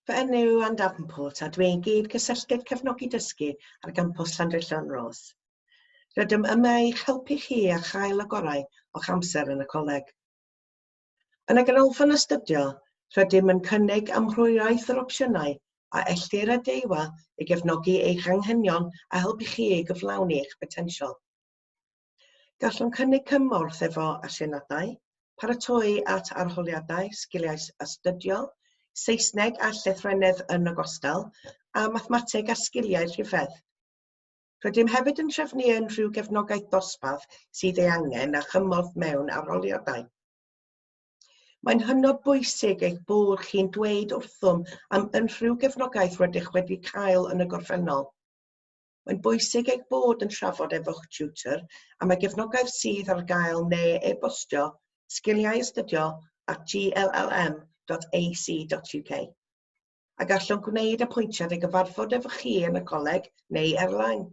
Fy enw yw Ann Davenport a dwi'n gyd-gysylltydd cefnogi dysgu ar gampws Llandrillo-yn-Rhos. Rydym yma i'ch helpu chi a chael y gorau o'ch amser yn y coleg. Yn y ganolfan astudio, rydym yn cynnig amrywiaeth yr opsiynau a ellir a deua i gefnogi eich anghenion a helpu chi i gyflawni eich potensial. Gallwn cynnig cymorth efo aseiniadau, paratoi at arholiadau, sgiliau astudio, Saesneg a llythrennedd yn ogystal, a mathemateg a sgiliau rhifedd. Rydym hefyd yn trefnu unrhyw gefnogaeth dosbarth sydd ei angen a chymorth mewn arholiadau. Mae'n hynod bwysig eich bod chi'n dweud wrthym am unrhyw gefnogaeth rydych wedi cael yn y gorffennol. Mae'n bwysig eich bod yn trafod efo'ch tutor am y gefnogaeth sydd ar gael neu e-bostio sgiliauastudio@gllm.ac.uk. A gallwn gwneud apwyntiad i gyfarfod efo chi yn y coleg neu ar-lein.